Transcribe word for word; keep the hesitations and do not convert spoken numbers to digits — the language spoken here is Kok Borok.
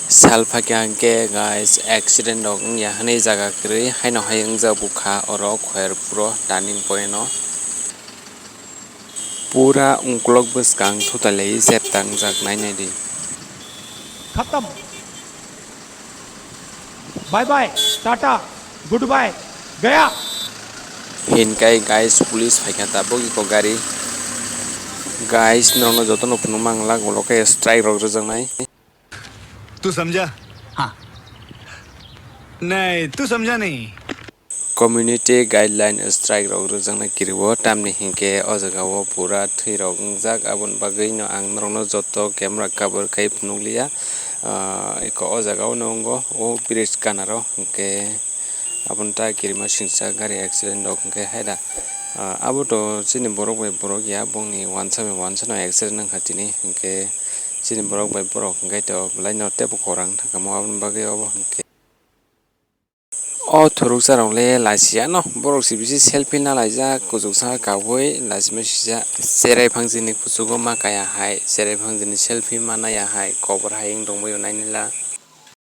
Sal phakya hwnkhe guys, accident rok wngya hwnwi jaga kwrwi haino hai wngjak bukha oro Khairpuro turning point o. Pura ungkulok bwskang thutalwi cheptangjak nainai di. खत्म। Bye bye, tata, goodbye, गया। Hinkai guys, police phaikha tabuk iko gari. Guys, norokno jotono phunukma ang lak ulo khe strike rok rwjaknai. तू समझा? हाँ। नहीं, तू समझा नहीं। Community guideline strike rok rwjaknai kirio, tamni hinkhe o jaga o pura thwi rok wngjak, aboni bagwi no ang norokno joto camera cover khai phunukliya. Ah, eko o jaga o no wngo o bridge kanaro hinkhe aboni ta kirima singsa gari accident rok hinkhe haida, ah, abo to chini borok bai borok ya, bongni wansa bai wansa no accident wngkha tini hinkhe chini borok bai borok hinkhe to belai no teibo khorang thangkha mo aboni bagwi obo hinkhe. O thuruksa rok le lachi ya no, borok se bisi selfie na laijak, kuchuk saka kaui lachima sijak. Cherai phangsini kuchugo ma kaya hai, cherai phangsini selfie ma naya hai, kobor hai wng tongbaio nainila.